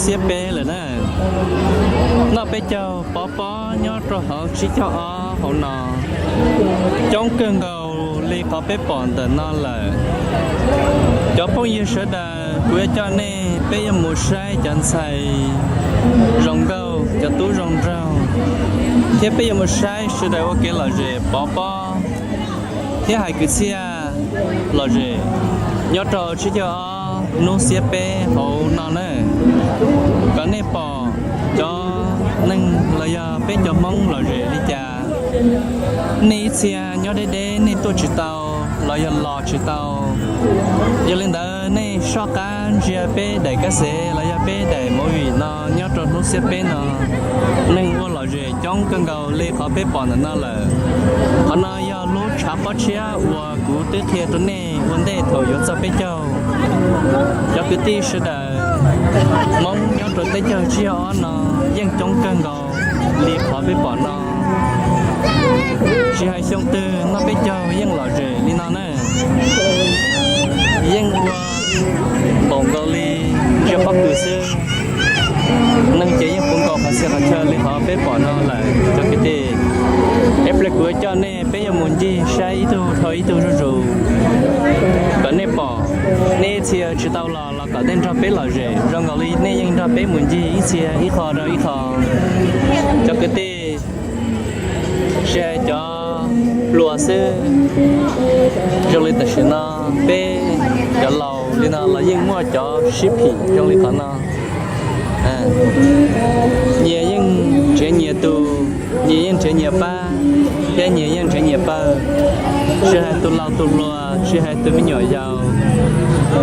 Xiab Peb lawm na. Noj peb caug pov pob nyob rau hauv tsib caug ob hauv no coob kawg nkaus li qhov peb pom ntawm no lawm. Cov phooj ywg sawv daws, kuv yuav coj nej peb yuav mus saib cov ntxhais zoo nkauj, cov tub zoo nraug, thiab peb yuav mus saib sawv daws ua kev lom zem pov pob thiab hais kwv txhiaj lom zem nyob rau tsib caug ob hnub xiab peb hauv no na. Kom nej pom cov neeg los yog peb cov Hmoob lom zem li cas. Nej ib txhia nyob deb deb nej tuaj tsis tau los yog los tsis tau. Yog li ntawd nej soj qab ntsia peb daim kab xev los yog peb daim movie no nyob rau hnub xiab peb no, neeg ua lom zem coob kawg nkaus li qhov peb pom ntawm no lawm. Qhov no yog lub tshav pob tshiab uas kuv twb qhia rau nej ua ntej thaum yuav txog peb caug. Cov kwv tij sawv daws, Hmoob nyob rau teb chaws tsib caug ob no yeej coob kawg nkaus li qhov peb pom no. Tsis hais xyoo twg noj peb caug yeej lom zem li no na. Yeej ua npaum nkaus li ntsia pob kws xwb. Neeg ces yeej puv nkaus qhov txhia qhov chaw li qhov peb pom no lawm cov kwv tij. Ib pliag kuv coj nej peb yuav mus ncig saib ib tug dhau ib tug zuj zus kom nej pom. Nej ib txhia tsis tau los los kom nej nrog peb lom zem zoo nkaus li nej yeej nrog peb mus ncig ib txhia ib qho rau ib qho. Cov kwv tij, tsis hais cov hluas xwb, zoo li tam sim no peb cov laus li no los yeej muaj cov sib phim zoo li qhov no. Nyias yeej nrhiav nyias tus, nyias yeej nrhiav nyias pab, thiab nyias yeej nrhiav nyias pawg. Tsis hais tus laus tus hluas, tsis hais tus me nyuam yaus,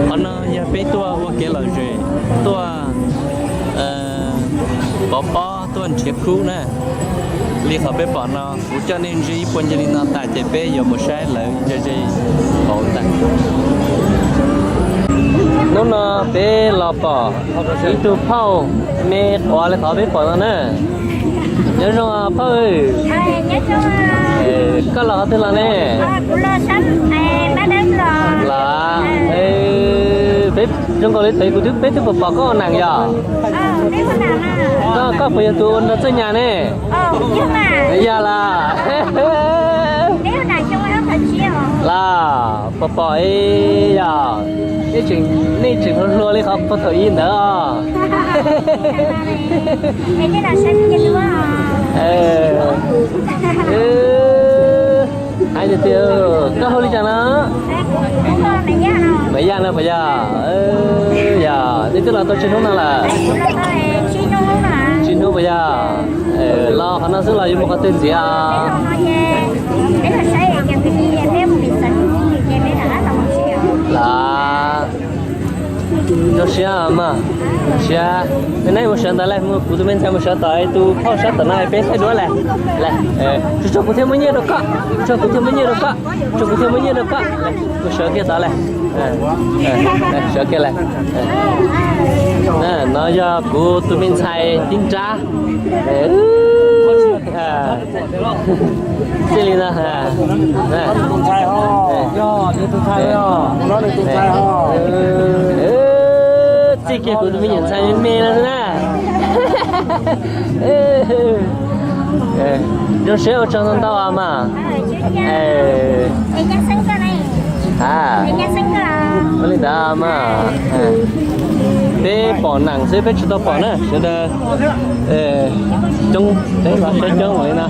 qhov no yog peb tuaj ua kev lom zem, tuaj pov pob, tuaj nrhiav khub na. Li qhov peb pom no, kuv coj nej ntsia ib puag ncig li no tas ces peb yuav mus saib lawv ntsia ze hauv ntag. Hnub no peb los pom ib tug phauj me quav li qhov peb pom no na. Nyob zoo phauj. Koj los qhov twg los ne? Los, peb zoo nkaus li thaum kuv twb, peb twb pom pom koj ua neeg yog. Koj, koj puas yog tus ua nrog Txawj Nyas ne? Yog las. Las, pom pom ib yog, nej tseem hluas hluas li qhov puag thaum ub ntawd os. Hais tias, koj hu li cas no? Maiv Yaj no puas yog? Yog, nej twb los tau tsawg hnub no lawm? Tsib hnub puas yog? Los qhov no xwb los yuav mus qhov twg ntxiv? Los, zoo siab mas, siab. Neb mus sawv ntawd lawm, kuv tus me ntxhais mus sawv tom tus phauj sab tom no, peb thaij duab lawm. Tso kuv thiaj muab nyiaj rau koj, tso kuv thiaj muab nyiaj rau koj, tso kuv thiaj muab nyiaj rau koj. Mus sawv kiag tod lawm, sawv kiag lawm. No yog kuv tus me ntxhais tib nrab. Txij li no, txij kiag kuv tus me nyuam ntxhais me me no xwb na. Zoo siab ua tsaug ntau ntau mas. Ua li ntawd mas, peb pom neeg xwb peb tsis tau pom na sawv daws. Coob, peb los saib coob li no.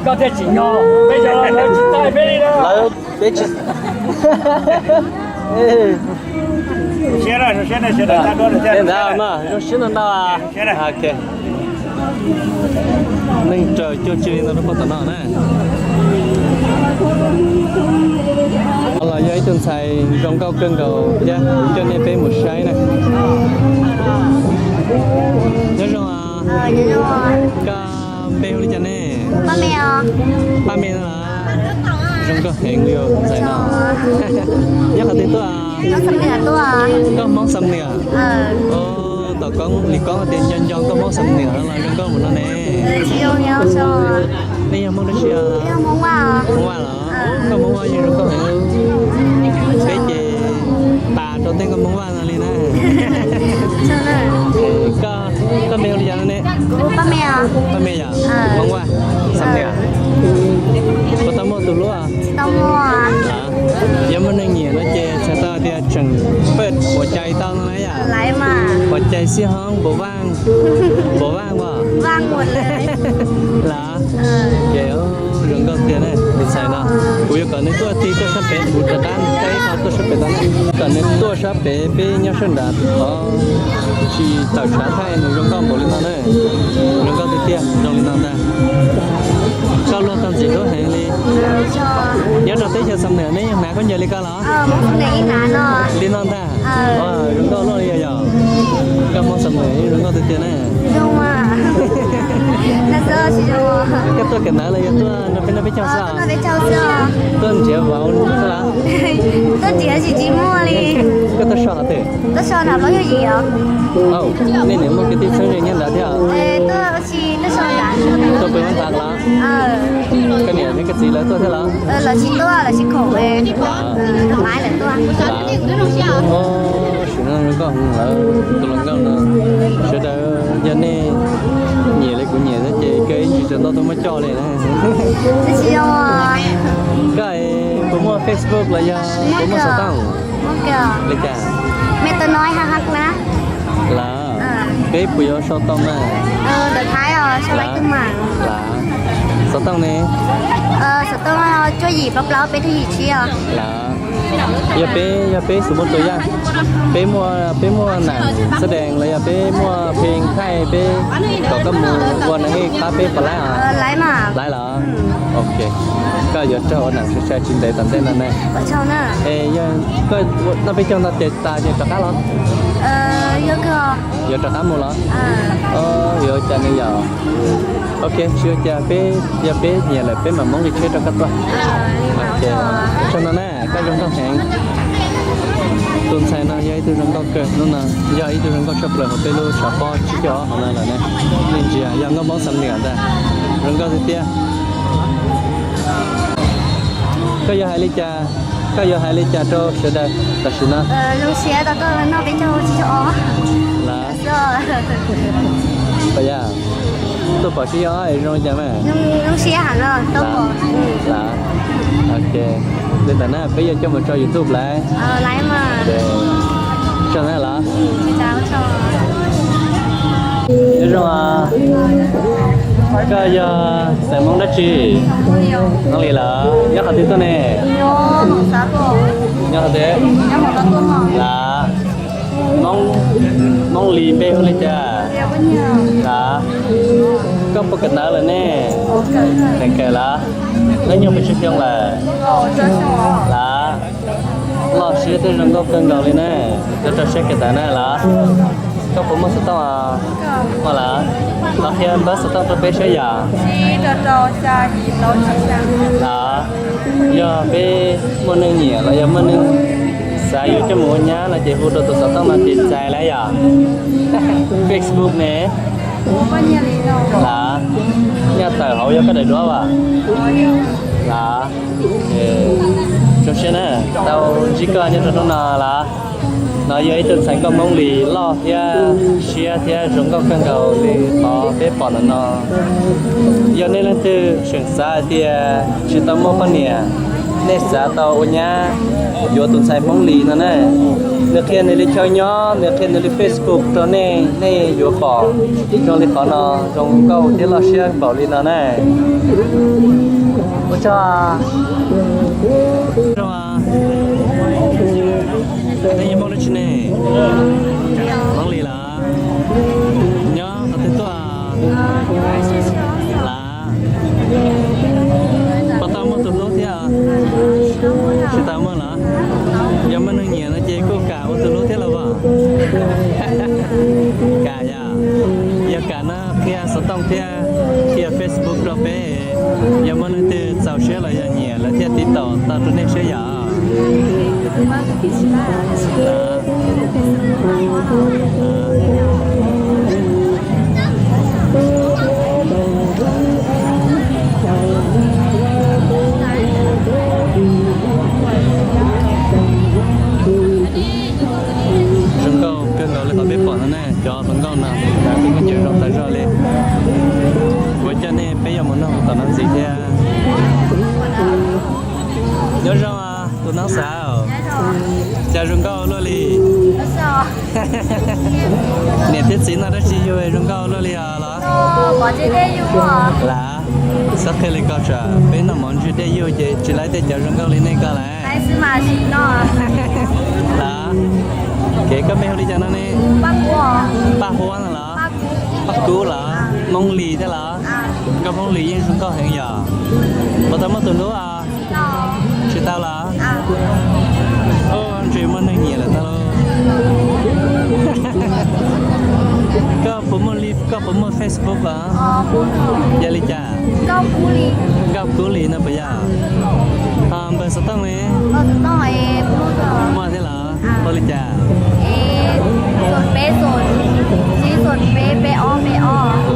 Koj thiaj tsim nyog, peb yog lawv tsis taij peb li na. Lawv peb tsis, Li ntawd mas zoo siab ntau ntau. Neeg raws cuag tsis li ntawd rau pog tom no na. Los yog ib tug ntxhais zoo nkauj kawg nkaus thiab, kuv coj nej peb mus saib na. Nyob zoo. Koj npe hu li cas ne? Paj Me no los? Zoo nkauj heev li ntxhais no. Nyob qhov twg tuaj? Koj Hmoob Xam Niam? Tom koob li koob tias nco nco koj Hmoob Xam Niam no los zoo nkauj mus no ne. Nej yog Hmoob dab tsi? Hmoob Vaj los? Koj Hmoob Vaj yeej zoo nkauj heev. Peb ces tas rau tej nkauj Hmoob Vaj no li na. Koj npe hu li cas no ne? Paj Me yom? Hmoob Vaj, Xam Niam. Puas tau muaj tus hlub? Yog muaj neeg nyiam no ces txhais tau tias tseem pawj huam cai tau no na yom? Huam cai xib hoob npaum vaj, npaum vaj as. Las, ces zoo nkauj tiag ne tus ntxhais no. Kuv yuav kom nws tuaj tig tuaj sab pem, kuv rov qab tau ib qho tuaj sab pem tau na. Kom nws tuaj sab pem peb nyob sab nrad, qhov tsis tawm tshav thaij nws zoo nkauj npaum li no na. Zoo nkauj tiag tiag zoo li no ntag. Koj luag tau ntxim hlub heev li. Nyob rau teb chaws Xam Niam neb yeej hnav khaub ncaws li ko los? Li no ntag. Zoo nkauj luaj li yog. Koj Hmoob Xam Niam zoo nkauj tiag tiag na. Koj tuaj kawm ntawv los yog tuaj nrog peb noj peb caug xwb? Tuaj nrhiav vauv xwb los? Koj tuaj so qhov twg? Nej niam muaj kwv tij txheeb ze nyob nrad thiab? Tuaj pw nrad los? Koj niam thiab koj txiv lawv tuaj thiab los? Tam sim no zoo nkauj heev lawm tus hluas nkauj no. Sawv daws yog nej nyiam li kuv nyiam thiab ces kawg ib ntsis tsaus ntuj tuaj muab coj li na. Koj puas muaj Facebook los yog puas muaj xov tooj? Li cas? Lawm, peb puas yuav sau tau na? Lawm, xov tooj ne? Lawm, yog peb, yog peb xub muaj tua yaj, peb muaj, peb muaj nam xab dees los yog peb muaj phee thaij peb kom koj mus ua neeg ej pab peb puas laib os? Laib los? Ok, koj yuav raug ua nam sai sai tsis ntev tom ntej no ne. Es yog koj noj peb caug no ces tas ces rov qab los? Yuav rov qab mus los? Yuav cas ne yom? Ok, tsis ua cas, peb yog peb nyiam lawm peb mam muab nqi tsheb rau koj tuaj. Tsaug no na, koj zoo nkauj heev. Tus ntxhais no yog ib tug zoo nkauj kawg, hnub no yog ib tug zoo nkauj tshaj plaws hauv peb lub tshav pob tsib caug ob hauv no lawm na. Nej ntsia yog nkauj Hmoob Xam Niam ntag, zoo nkauj tiag tiag. Koj yuav hais li cas, koj yuav hais li cas rau sawv daws tam sim no? Los, tuaj pom sib yaum es zoo li cas mas? Los, ok, li ntawm na peb yuav coj mus tso YouTube lawm. Tsaug na los. Nyob zoo, koj yog xeem Hmoob dab tsi? Hmoob Lis lawm, nyob qhov twg tuaj ne? Nyob qhov twg? Los, Hmoob Lis npe hu li cas? Los, koj puas kawm ntawv lawm ne? Kawm lawm. Hnub nyoog puas tsawg xyoo lawm? Los, loj siab thiab zoo nkauj kawg nkaus li na. Rau rau siab kiag tas na los. Koj puas muaj xov tooj? Muaj lawm. Los qhia npawb xov tooj rau peb saib yom. Los, yog peb muaj neeg nyiam los yog muaj neeg xav yuav coj mus ua nyab no ces hu rau tus xov tooj no ces txais lawm yom. Facebook ne? Los, nyaj tawm hauv yog koj daim duab as? Los, zoo siab na, tau ntsib koj nyob rau hnub no los. No yog ib tug ntxhais nkauj Hmoob Lis loj thiab siab thiab zoo nkauj kawg nkaus li qhov peb pom ntawm no. Yog nej leej twg tseem xav hais tias tsis tau muaj poj niam, nej xav tau ua nyab yuav tus ntxhais Hmoob Lis no na, nws qhia nws li chaw nyob, nws qhia nws li Facebook rau nej, nej yuav pom zoo li qhov no, zoo nkauj thiab loj siab npaum li no na. Ua tsaug. Nej yog Hmoob dab tsi ne? Hmoob Lis los? Nyob qhov twg tuaj? Lav. Puas tau muaj tus hlub thiab? Tsis tau muaj los? Yog muaj neeg nyiam no ces kuj kam ua tus hlub thiab los as? Kam yom. Yog kam no qhia xov tooj thiab qhia Facebook rau peb, yog muaj leej twg txaus siab los yog nyiam lawv thiaj tiv taum tau rau nej siab yom. Zoo nkauj kawg nkaus li qhov peb pom no ne, cov hluas nkauj no lawv kuj muaj cov zoo tas zog li. Kuv coj nej peb yuav mus noj tom no ntxiv thiab. Nyob zoo tus noob xav, cas zoo nkauj luaj li. Niam thiab txiv noj dab tsi yug zoo nkauj luaj li os los? Lav, xav qhia li ko tsam peb noj mov ntsis dej yug ces tsis laib tej cov zoo nkauj li nej ko lawm. Lav, kev koj mej hu li cas no ne? Paj Huab no los? Paj Kub los? Hmoob Lis thiab los? Nkauj Hmoob Lis yeej zoo nkauj heev yom. Puas tau muaj tus hlub os? Tsis tau los? Ntshe muaj neeg nyiam lawm tau lauj. Koj puas muaj li, koj puas muaj Facebook os? Yog li cas? Nkauj Kub Lis no puas yog? Ho npawb xov tooj ne? Muaj thiab los? Hu li cas?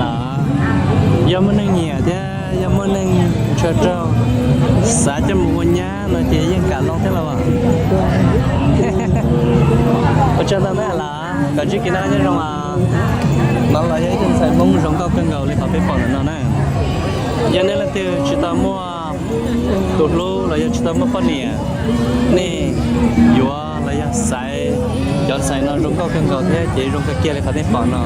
Los, yog muaj neeg nyiam thiab yog muaj neeg ntshaw raug xav coj mus ua nyab no ces yeej kam loo thiab los as? Ua tsaug ntau na los, kom ntsib kev noj qab nyob zoo os. No los yog ib tug ntxhais Hmoob zoo nkauj kawg nkaus li qhov peb pom ntawm no na. Yog nej leej twg tsis tau muaj tus hlub los yog tsis tau muaj poj niam, nej yuav los yog xaiv cov ntxhais no zoo nkauj kawg nkaus thiab ces zoo kawg kiag li qhov nej pom no.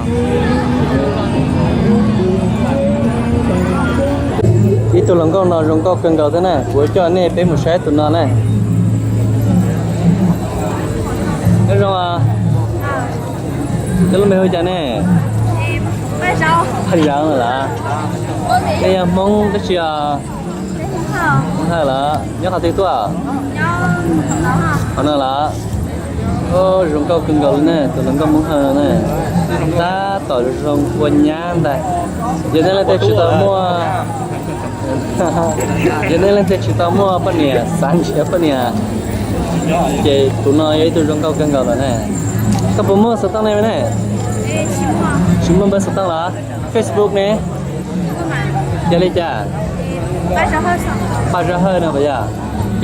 Ib tug hluas nkauj no zoo nkauj kawg nkaus thiab na, kuv coj nej peb mus saib tus no na. Nyob zoo, koj lub npe hu cas ne? Phaj Zawv los? Nej yog Hmoob dab tsi os? Hmoob Hawj los? Nyob qhov twg tuaj? Qhov no los? Zoo nkauj kawg nkaus li ne, tus hluas nkauj Hmoob Hawj no ne. Tab tom zoo ua nyab ntag. Yog nej leej twg tsis tau muaj, yog nej leej twg tsis tau muaj poj niam, xav nrhiav poj niam, ces tus no yog ib tug zoo nkauj kawg nkaus lawm ne. Koj puas muaj xov tooj ne? Tsis muaj npawb xov tooj los? Facebook ne? Yog li cas? Phaj Zawv Hawj no puas yog?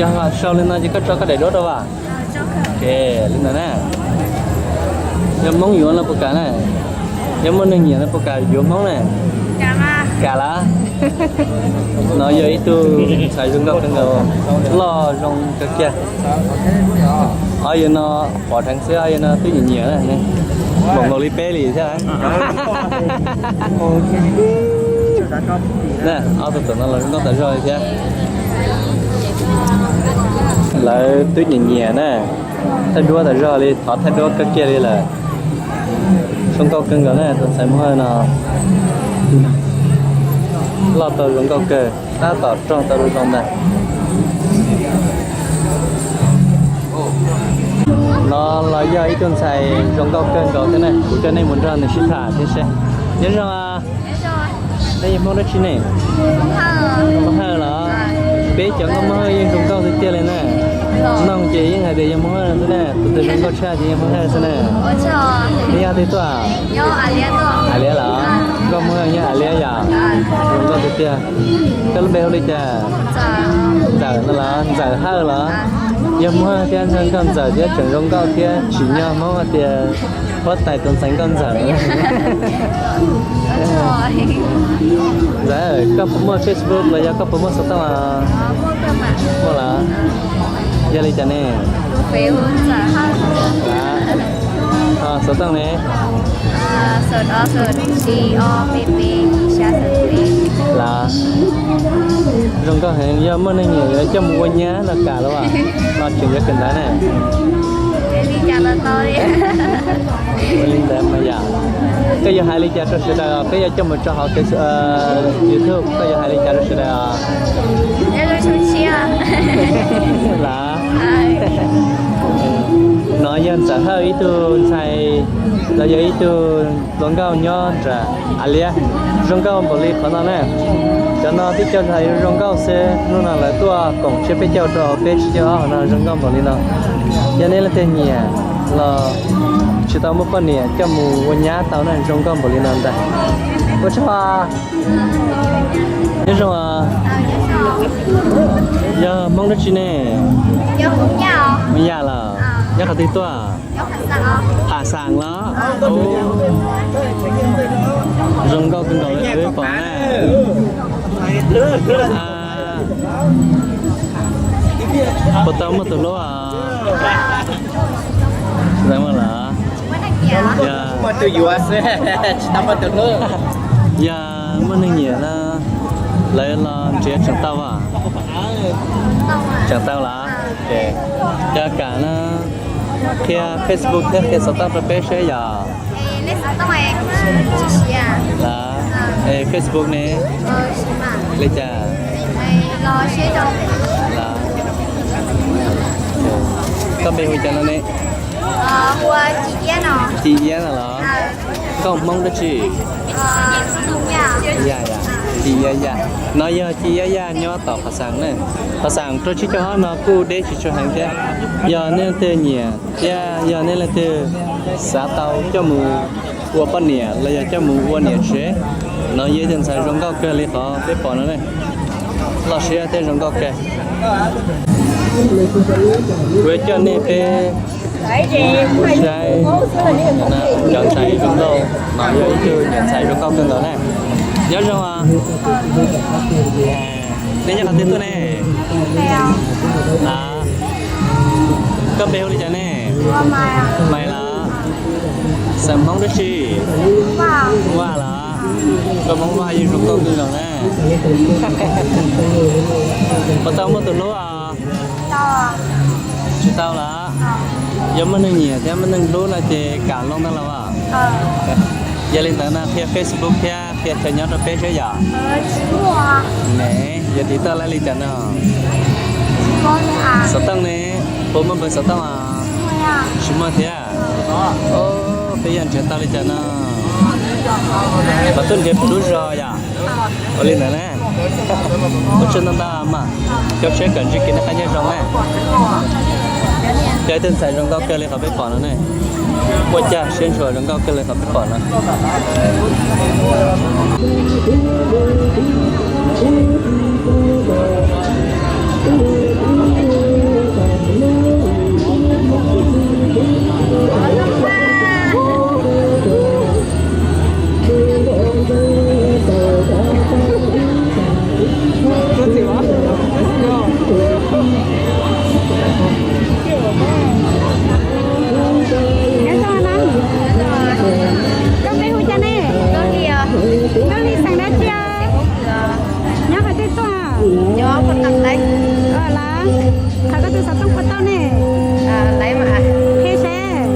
Yog sau li no ces koj tso koj daim duab rau as. Li ntawd na. Yog Hmoob yuav no puas kam na? Yog muaj neeg nyiam no puas kam yuav Hmoob na? Kam lawm. No yog ib tug ntxhais zoo nkauj kawg nkaus, loj zoo kawg kiag. Qhov yog no pom dheev xwb, yog no twb nyiam nyiam na, npaum nkaus li peb li thiab. Ob tug tam no los zoo nkauj tas zog li thiab. Lawv twb nyiam nyiam na, thaij duab tas zog li, thov thaij duab kawg kiag li lawm. Zoo nkauj kawg nkaus na, tus ntxhais Hmoob Hawj no loj tau zoo nkauj kawg, tab tom raug tau zoo zoo ntag. No los yog ib tug ntxhais zoo nkauj kawg nkaus thiab na, kuv coj nej mus nrog nws sib tham thiab seb. Nyob zoo. Nej yog Hmoob dab tsi ne? Hmoob Hawj los? Peb cov nkauj Hmoob Hawj yeej zoo nkauj tiag tiag li na. Noog ces yeej hais tias yog Hmoob Hawj xwb na, tus twg zoo nkauj tshaj ces yog Hmoob Hawj xwb na. Nej yog twg tuaj? Liab los? Nkauj Hmoob Hawj nyob Liab yom? Zoo nkauj tiag tiag. Koj lub npe hu li cas? Ntxawm no los? Ntxawm Hawj los? Yog Hmoob Hawj thiab nkauj Ntxawm thiab tseem zoo nkauj thiab tsim nyog Hmoob hais tias huab tais tus ntxhais nkauj Ntxawm. Ntxawm, koj puas muaj Facebook los yog koj puas muaj xov tooj? Muaj los? Yog li cas ne? Xov tooj ne? Los, zoo nkauj heev, yog muaj neeg nyiam yuav coj mus ua nyab no kam los as? No tseem yuav kawm ntawv na. Ua li ntawd mas yom, koj yuav hais li cas rau sawv daws peb yuav coj mus tso hauv YouTube, koj yuav hais li cas rau sawv daws os? Los, no yog Ntxawm Hawj ib tug ntxhais los yog ib tug hluas nkauj nyob nram Av Liab, zoo nkauj npaum li qhov no na. Cov no tib co zoo nkauj xwb, hnub no lawv tuaj koom tsiab peb caug rau peb tsib caug ob hauv no zoo nkauj npaum li no. Yog nej leej twg nyiam los tsis tau muaj poj niam coj mus ua nyab tau na, zoo nkauj npaum li no ntag. Ua tsaug. Nyob zoo. Yog Hmoob dab tsi ne? Hmoob Yaj los? Nyob qhov twg tuaj? Pham Xam los? Zoo nkauj kawg nkaus li peb pom na. Puas tau muaj tus hlub? Tsis tau muaj los? Yog muaj neeg nyiam no lawv los nrhiav tseem tau as? Tseem tau los? Cov kam no qhia Facebook thiab qhia xov tooj rau peb seb yog. Los, Facebook ne? Li cas? Koj npe hu cas no ne? Ci Iab no los? Koj Hmoob dab tsi? Yaj, Ci Iab Yaj. No yog Ci Iab Yaj nyob tom Pham Xam na. Pham Xam rau tsib caug ob no kuj deb tsis tshua heev thiab. Yog nej leej twg nyiam thiab yog nej leej twg xav tau coj mus ua poj niam los yog coj mus ua niam tsev, no yog ib tug ntxhais zoo nkauj kawg li qhov peb pom no ne. Loj siab thiab zoo nkauj kawg. Kuv yuav coj nej peb mus saib cov ntxhais zoo nkauj, no yog ib tug niam ntxhais zoo nkauj kawg nkaus na. Nyob zoo. Nej nyob qhov twg tuaj ne? Koj npe hu li cas ne? Maiv los? Xeem Hmoob dab tsi? Vaj los? Koj Hmoob Vaj yeej zoo nkauj kawg nkaus na. Puas tau muaj tus hlub os? Tsis tau los? Yog muaj neeg nyiam thiab muaj neeg hlub no ces kam loo ntag los as? Yog li ntawd no qhia Facebook thiab qhia chaw nyob rau peb seb yom. Ne, yog tiv tauj lawv li cas no? Xov tooj ne? Puas muaj npawb xov tooj? Tsis muaj thiab. Peb yog nrhiav tau li cas no? Mas tuaj nrhiav lub zog yom. Ua li ntawd na. Ua tsaug ntau ntau mas. Cov tsheb kom ntsib kev noj qab nyob zoo na. Yog ib tug ntxhais zoo nkauj kawg li qhov peb pom no ne. Muaj cag siab ntshua zoo nkauj kawg li qhov peb pom no. Nyob zoo na. Koj npe hu cas ne? Nkauj Hli, xeem dab tsi? Nyob qhov twg tuaj? Los, qhov koj tus xov tooj puas tau ne? Qhia seb.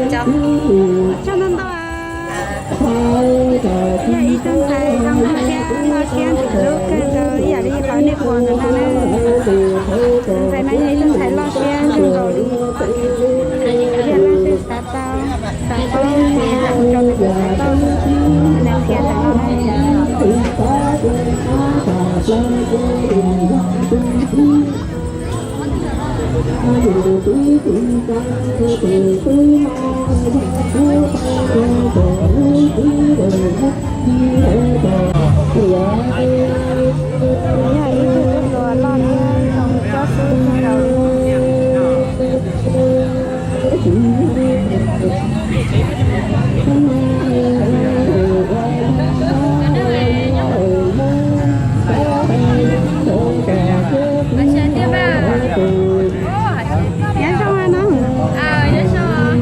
Tsaug ntau ntau. Yog ib tug ntxhais zoo nkauj thiab loj siab ntxim hlub kawg nkaus ib yam li qhov nej pom ntawm no na. Tus ntxhais no yog ib tug ntxhais loj siab kawg nkaus li. Yog leej twg xav tau, xav paub ces hu rau nws tus xov tooj, nws qhia ntawm no. Yog ib tug tub hluas loj thiab zoo tsob xub kawg nkaus li. Nyob zoo no.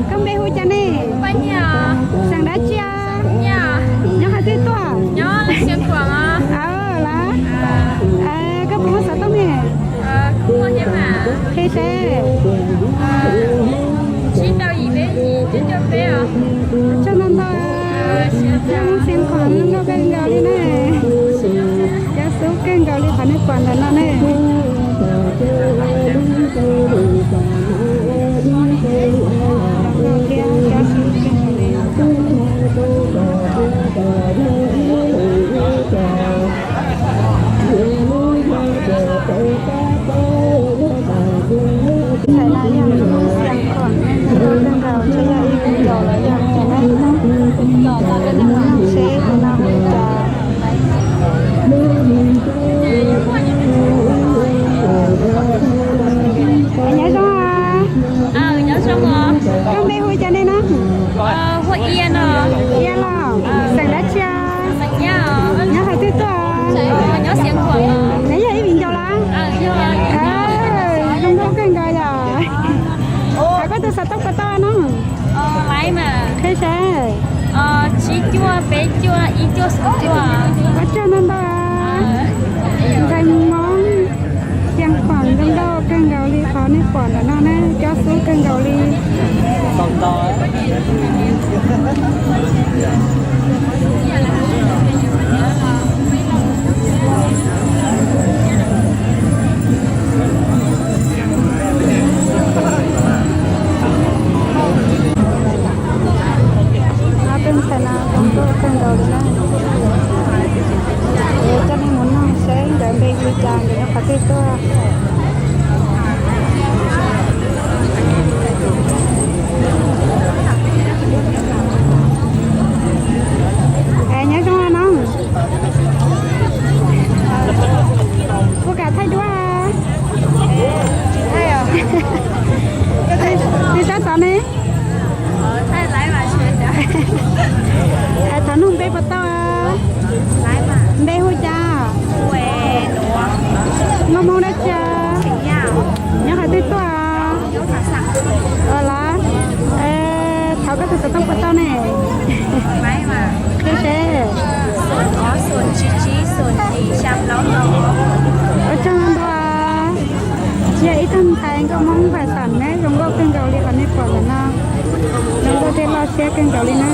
Koj npe hu cas ne? Xeem dab tsi? Nyob qhov twg tuaj? Los, koj puas muaj xov tooj ne? Pom ntawm no ne. Zoo nkauj thiab cov xwb kawg nkaus li. Ntxhais no yog lub xiam khuam ne, zoo nkauj kawg nkaus, ntshe yog ib viv ncaus los yog li ne. Mus nug seb tus no hu li cas. Nyob zoo. Koj npe hu li cas nej no? Ia los, xeem dab tsi? Nyob qhov twg tuaj? Neb yog ib viv ncaus los? Zoo nkauj kawg nkaus yom. Thov koj tus xov tooj puas tau no? Qhia seb. Ua tsaug ntau ntau. Ntxhais Hmoob, xiam khuam zoo nkauj kawg nkaus li qhov nej pom ntawm no ne, cov xwb kawg nkaus li. Ob peb ntxhais no zoo nkauj kawg nkaus li na. Coj nej mus nug seb nkawd npe li cas, nkawd nyob qhov twg tuaj. Es nyob zoo no. Puas kam thaij duab? Nws tab tom ne. Thov nug npe puas tau? Npe hu cas? Nkauj Hmoob dab tsi? Nyob qhov twg tuaj? Ua los, thov koj tus xov tooj puas tau ne? Qhia seb. Ua tsaug ntau. Yog ib tug ntxhais nkauj Hmoob Npam Xas ne, zoo nkauj kawg nkaus li qhov nej pom ntawm no. Zoo nkauj thiab loj siab kawg nkaus li na.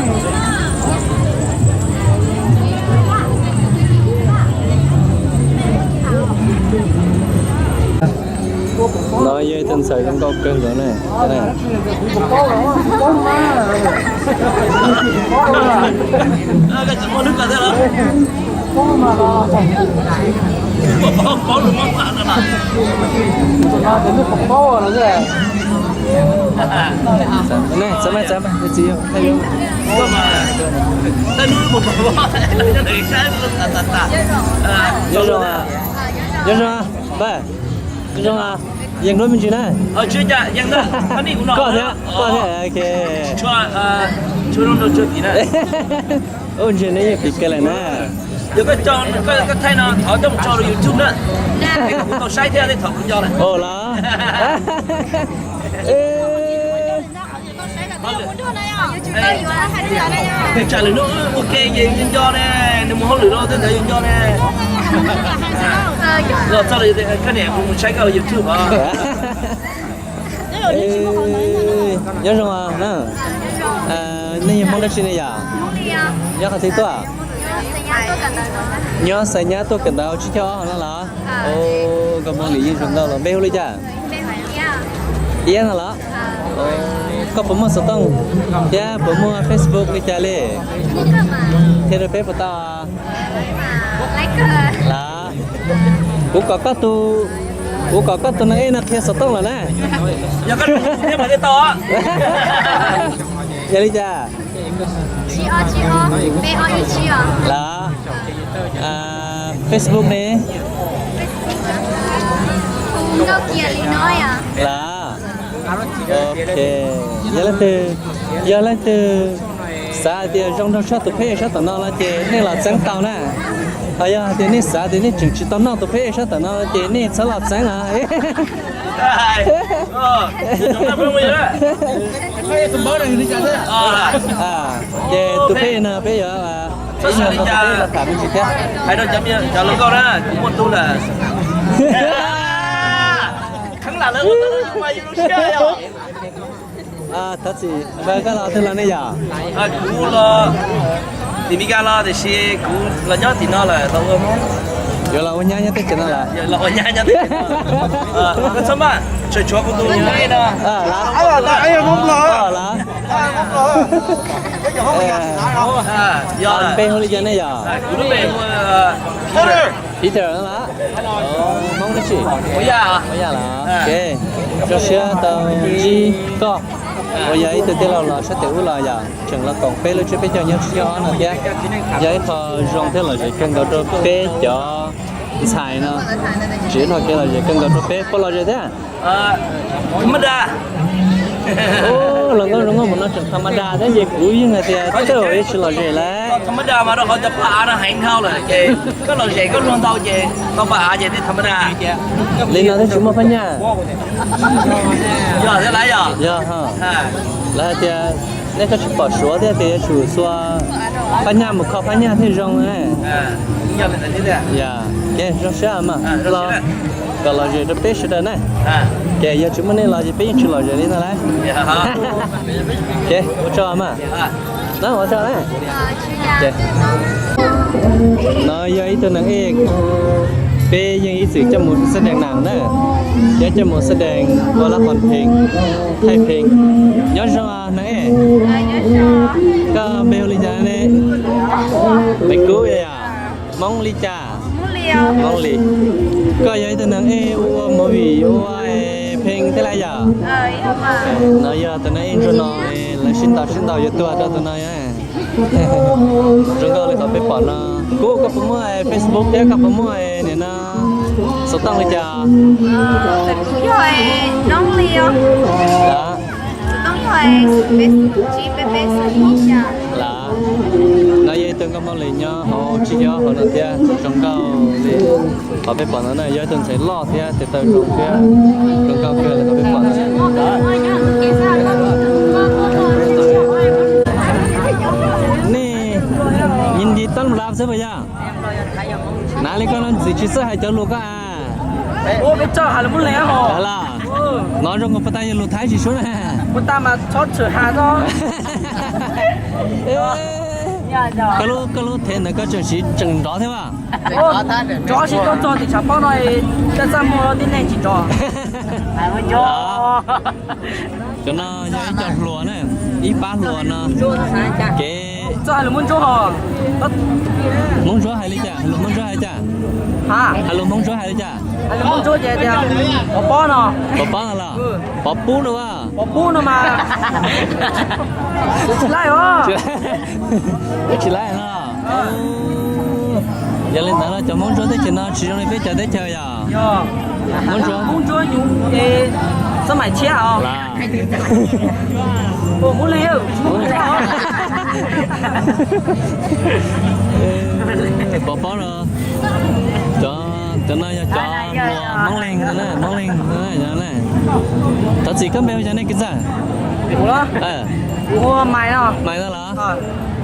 No yog ib tug ntxhais zoo nkauj kawg nkaus ne. Nyob zoo, nyob zoo, nyob zoo, yeej duab me ntsis na. Koj thiab, koj thiab, ok. Ub, ntshe neb yeej piv kawg lawm na. Yog koj thaij no thov coj mus tso rau YouTube na. Kuv tau saib thiab, nej thov kuv nco lawm. Ua los. Tsam lwm hnub ua ke ces yus nco ne, nws mus hauj lwm los tej ntawd yus nco ne. Los txog koj niam kuv mus saib koj YouTube os. Nyob zoo na. Nej yog Hmoob dab tsi ne yom? Nyob qhov twg tuaj? Nyob Xais Nyab tuaj kawm ntawv tsib caug ob no los? Koj Hmoob Lis yeej zoo nkauj los. Npe hu li cas? Iab no los? Koj puas muaj xov tooj thiab puas muaj Facebook li cas li? Qhia rau peb puas tau? Los, kuv kom koj tus, kuv kom koj tus neeg ej no qhia xov tooj los na. Yog li cas? Los, Facebook ne? Los, ok, yog leej twg, yog leej twg xav hais tias zoo nrog tshaj tus pheb sab tom no no ces nej los txeeb tau na. Ho yog hais tias nej xav tias nej tseem tsis tau noj tus pheb sab tom no ces nej txhob los txeeb os. Ces tus pheb no peb yuav, peb yuav los tham me ntsis thiab. Hais rau cov me nyuam, cov hluas nkauj na, kuv muaj tub lawm. Thov txim, koj los twg los ne yom? Kuv los tim Meskas los tiam sis kuv los nyob tim no lawm los ua Hmoob. Yuav los ua nyab nyob teb chaws no lawm? Los ua nyab nyob teb chaws no. Txhob maj, tshuav kuv tus nyob no. Los? Npe hu li cas nej yom? Kuv lub npe hu Peter los? Hmoob dab tsi? Hmoob Yaj los? Zoo siab tau ntsib koj uas yog ib tug tij laug los sab tim ub los yom, tseem los koom peb lub tsiab peb caug nyob tsib caug ob no thiab. Yog ib qho zoo thiab lom zem kawg nkaus rau peb cov ntxhais no, tsis ib qho kev lom zem kawg nkaus rau peb. Puas lom zem thiab? Los nkauj zoo nkauj mus no tseem tham ma das thiab ces kuv yeej hais tias tej zaum yuav tsis lom zem lawm. Li no thiab tsis muaj phab nyaj. Yog, lawv hais tias nej koj tsis pom suav thiab tias yuav tsum xuas phab nyaj mus kho phab nyaj thiaj zoo. Ces zoo siab mas los, kom lom zem rau peb sawv daws na. Ces yog tsis muaj nej los ces peb yeej tsis lom zem li no lawm. Ces ua tsaug mas. Ua tsaug. No yog ib tug neeg ej, peb yeej ib txwm coj mus xab dees nam na, thiab coj mus xab dees ua lab qhov pheej, thaij pheej. Nyob zoo neeg ej. Koj npe hu li cas ne? Npe kuv yog Hmoob li cas? Hmoob Lis. Koj yog ib tug neeg ej ua movie ua pheej thiab lawm yom? No yog tus neeg ej ntsuag no, lawv sib ntaus sib ntaus yuav tuag rau tus no. Zoo nkauj li qhov peb pom no. Kuv, koj puas muaj Facebook thiab koj puas muaj nim no xov tooj li cas? Los, no yog ib tug nkauj Hmoob Lis nyob hauv tsib caug ob hauv no thiab, zoo nkauj li qhov peb pom no na, yog ib tug ntxhais loj thiab tes taw zoo thiab zoo nkauj kawg li qhov peb pom no. Nej, nyi nti toj lab xwb puas yog? Nav li koj no ntxim tsis txawj hais cov lus koj a. Los, no zoo nkaus puas tas yog lus Thaib tsis suav na. Koj lub thev ntawd koj tseem siv tseem nrov thiab as? Nrov tsis tau txog tim tshav pob no, txaj muag tib neeg tsis nrov. Cov no yog ib co hluas na, ib pab hluas no. Kev, Hmoob Ntsuab hais li cas? Hais lus Hmoob Ntsuab hais li cas? Hais lus Hmoob Ntsuab hais li cas? Hais lus Hmoob Ntsuab ces tias pov pob no. Pov pob no los? Pov pub no as? Pov pub no mas. Tsis laij os. Tsis laij no. Yog li ntawd los cov Hmoob Ntsuab teb chaws no tsis zoo li peb cov teb chaws yom? Hmoob Ntsuab, Hmoob Ntsuab nyuv es xab maim tshiab os. Pov pob no, cov no yog cov hluas Hmoob Leeg, Hmoob Leeg. Thov txim, koj npe hu cas nej kwv ntxawg? Kuv, kuv hu Maiv no. Maiv no los?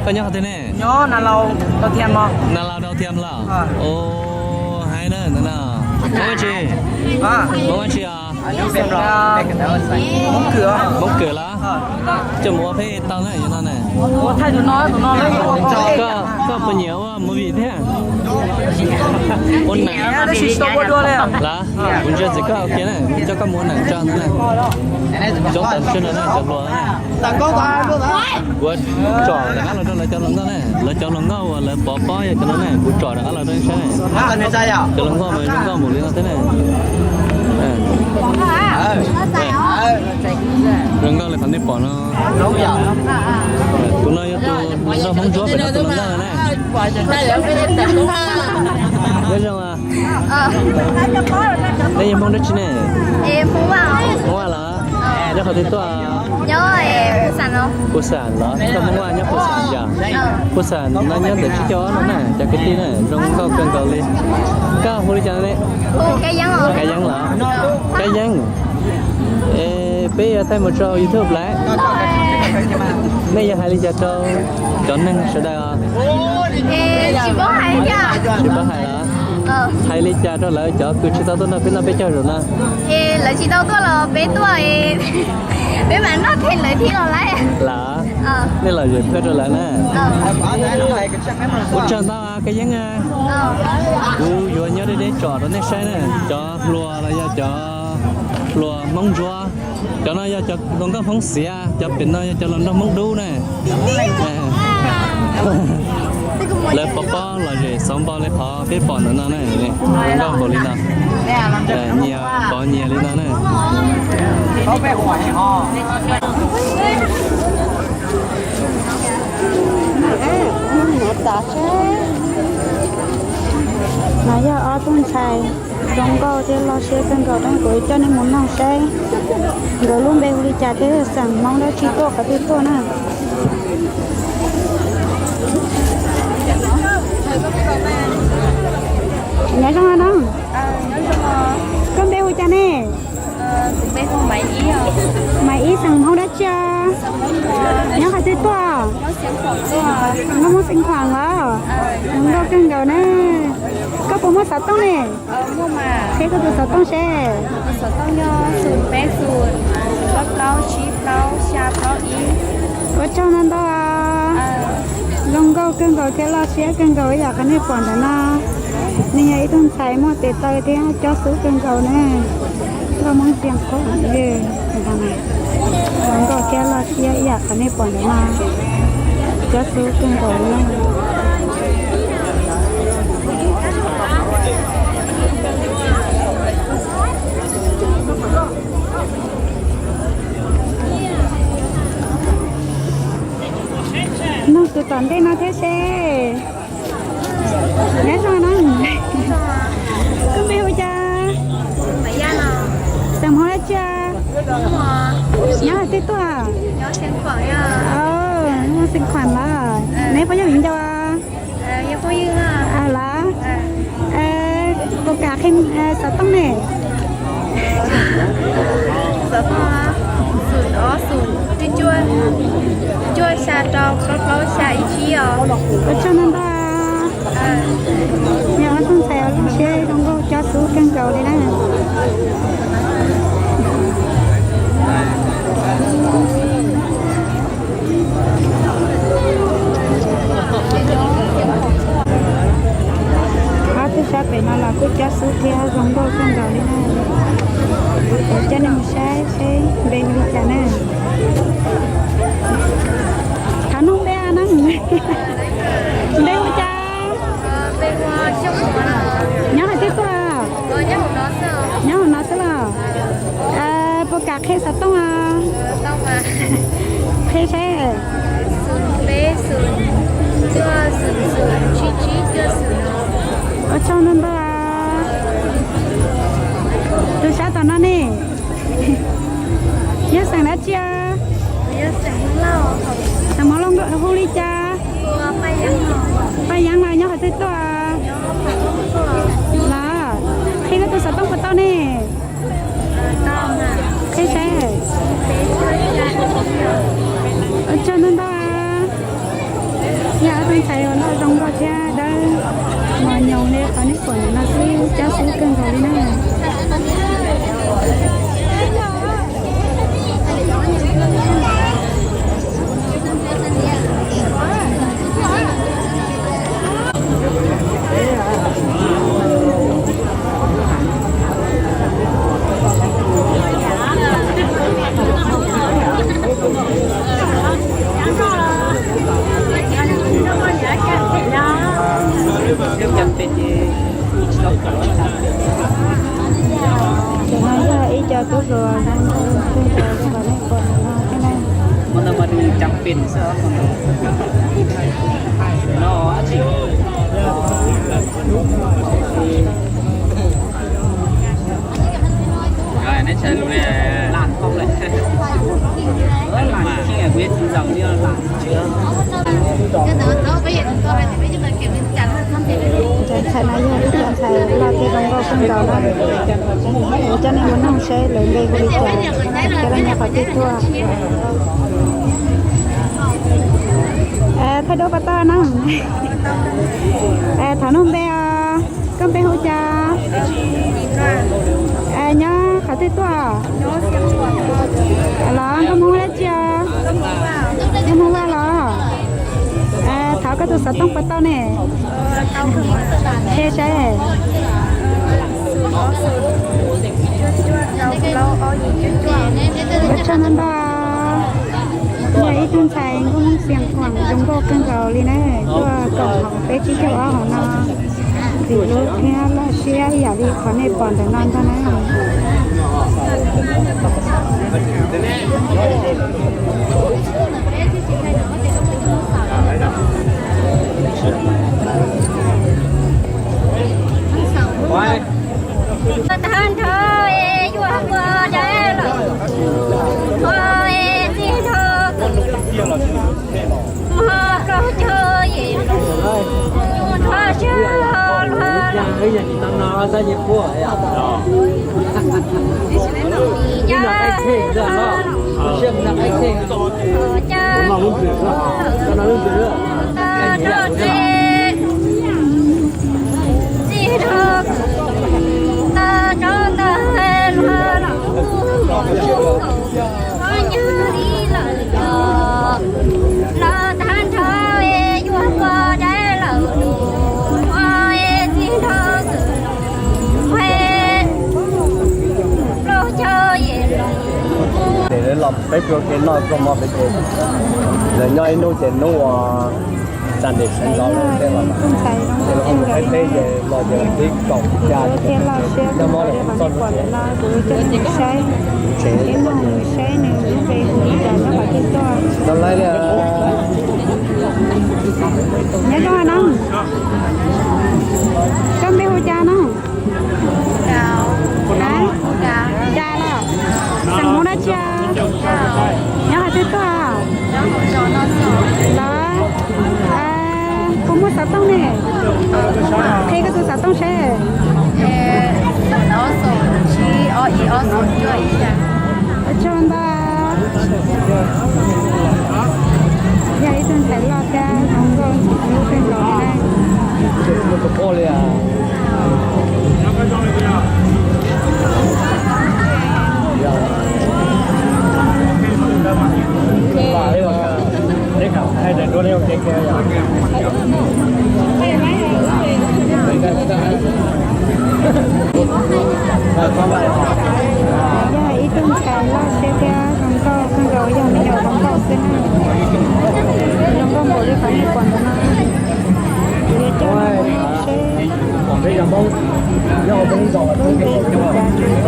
Koj nyob qhov twg ne? Nyob Nas Laus Dau Thiam los? Nas Laus Dau Thiam los? Hais na, Hmoob dab tsi? Hmoob dab tsi os? Hmoob Kws los? Coj mus ua pheb tau na no na. Koj puas nyiam ua movie thiab? Ua nam los? Kuv ntsia txim koj ua ke na, coj koj mus ua nam tso ntawd na. Coob tas ntswg no na cov hluas na. Kuv tsom rov qab los rau lawv cov hluas nkauj na, lawv cov hluas nkauj uas lawv pov pob yog cov no na, kuv tsom rov qab los rau nej saib na. Cov hluas nkauj mas zoo nkauj mus li no thiab na. Zoo nkauj li qhov nej pom no. Tus no yog tus hluas nkauj Hmoob Ntsuab pem no tus hluas nkauj na. Nyob zoo. Nej yog Hmoob dab tsi ne? Hmoob Vaj los? Nyob qhov twg tuaj? Puas Xam los? Koj Hmoob Vaj nyob Puas Xam yom? Puas Xam no nyob ntawm tsib caug ob no na, cov kwv tij na, zoo nkauj kawg nkaus li. Koj hu li cas ne? Kab Yeeb los? Kab Yeeb. Peb yuav thaij mus rau YouTube lawm. Nej yuav hais li cas rau cov neeg sawv daws? Tsis paub hais los? Hais li cas rau lawv cov kws tsis tau tuaj nrog peb noj peb caug zaum no? Lawv tsis tau tuaj los peb tuaj, peb mam noj them lawv thiab los lawm. Lawm. Nej lom zem plawg rau lawv na. Ua tsaug ntau Kab Yeeb. Kuv yuav nyob deb deb tsom rau nej saib na. Cov hluas los yog cov hluas Hmoob Ntsuab, cov no yog cov hluas nkauj Hmoob Xiav, cov pem no yog cov hluas nraug Hmoob Dub na. Lawv pov pob lom zem xauv npau li qhov peb pom ntawm no na. Hluas nkauj npaum li no, nyias pov nyias li no na. No yog ob tug ntxhais zoo nkauj thiab loj siab kawg nkaus, kuv coj nej mus noog saib nkawd lub npe hu li cas thiab xeem Hmoob dab tsi tuaj qhov twg tuaj na. Nyob zoo no, koj npe hu cas ne? Maiv Ib, xeem Hmoob dab tsi os? Nyob qhov twg tuaj? Nkauj Hmoob Xeev Khuam los? Zoo nkauj kawg nkaus na. Koj puas muaj xov tooj ne? Qhia koj tus xov tooj seb. Ua tsaug ntau ntau. Zoo nkauj kawg nkaus thiab loj siab kawg nkaus ib yam qhov nej pom ntawm no. Nws yog ib tug ntxhais muaj tes taw thiab cob xub kawg nkaus na. Nkauj Hmoob Xeev Khuam, zoo nkauj thiab loj siab ib yam qhov nej pom ntawm no. Cob xub kawg nkaus na. Noog tus tom ntej no thiab seb. Nyob zoo na. Koj npe hu cas? Xeem Hmoob dab tsi? Nyob qhov twg tuaj? Xeev Khuam los? Neb phooj ywg viv ncaus los? Puas kam qhia xov tooj ne? Ua tsaug ntau ntau. Yog ob tug ntxhais loj siab zoo nkauj cob xub kawg nkaus li na. Ob tug sab pem no los kuj cob xub thiab zoo nkauj kawg nkaus li na. Kuv coj nej mus saib seb npe hu li cas na. Thov noog npe na. Npe hu cas? Nyob qhov twg tuaj? Nyob hauv no xwb los? Puas kam qhia xov tooj? Qhia seb. Ua tsaug ntau ntau. Tus sab tom no ne? Yog xeem dab tsi? Xeem Hmoob Lauj, hu li cas? Paj Yeeb los nyob qhov twg tuaj? Los, qhia koj tus xov tooj puas tau ne? Qhia saib. Ua tsaug ntau ntau. Yog ob tug ntxhais uas loj zoo nkauj thiab dawb mos nyoos li qhov nej pom ntawm no xwb, cob xub kawg nkaus li na. Ces no yog ib co tub hluas zoo nkauj kawg nkaus li qhov nej pom ntawm no thiab na. Cov ntxhais no yog ib co ntxhais loj thiab zoo nkauj kawg nkaus na. Kuv coj nej mus noog seb lawv npe hu li cas, thiab lawv nyob qhov twg tuaj. Thaij duab pas tau na. Thov noog npe os, koj npe hu cas? Nyob qhov twg tuaj? Los nkauj Hmoob dab tsi os? Nkauj Hmoob Xov tooj puas tau ne? Qhia saib. Ua tsaug ntau ntau. Yog ib tug ntxhais nkauj Hmoob Xiav Khuam zoo nkauj kawg nkaus li na, tuaj koom hauv peb tsib caug ob hauv no, vim lub thiab loj siab ib yam li qhov nej pom ntawm no ntag na. Tag nrho es yuav ua dab lawm, ua es txij nrho kws mog plaub caug yim lub, ua siab luag los. Yog cas tag nrho txij nrho tag nrho tag luag los. Nyag li lawm los, los tag nrho es yuav ua dab lawm, ua es txij nrho kws plaub caug yim lub. Ces lawv los peb pluag kev noj txoj hmo pem ces lawv nyob ib hnub ces hnub uas Sunday sawv ntxov lawm tej los mas, ces lawv ua mus qhib teb ces los ces tib kaum xya, nyob hmo lawm txoj lub tsev. Tsev ib no nws saib nws lub npe hu li cas nyob qhov twg tuaj. Nyob zoo no, koj npe hu cas no? Cas los xeem Hmoob dab tsi? Nyob qhov twg tuaj? Los puas muaj xov tooj ne? Qhia koj tus xov tooj seb. Ua tsaug ntau. Yog ib tug ntxhais loj thiab zoo nkauj ntxim hlub kawg nkaus li na. Yog ib tug ntxhais loj siab thiab zoo nkauj kawg nkaus, yog me nyuam hluas nkauj xwb na. Zoo nkauj npaum li qhov nej pom ntawm no. Kuv yuav coj nej mus saib lub npe hu cas tsis cas,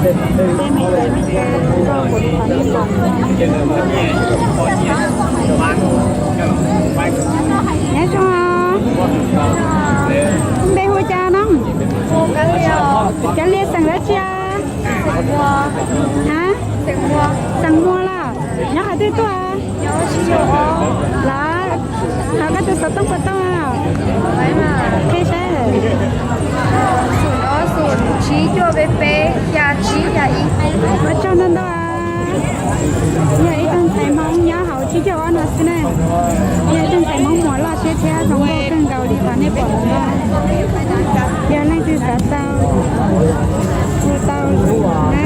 tej me ntsis me ntsis zoo nkauj npaum li qhov nej pom ntawm no. Nyob zoo, npe hu cas no? Cov Liaj, xeem dab tsi? Ha? Xeem Muas los? Nyob qhov twg tuaj? Los, thov koj tus xov tooj puas tau? Qhia saib. Ua tsaug ntau ntau. Yog ib tug ntxhais Hmoob nyob hauv tsib caug ob no xwb na. Yog ib tug ntxhais Hmoob Muas loj siab thiab zoo nkauj kawg nkaus li qhov nej pom no. Yog leej twg xav tau, hu tau na.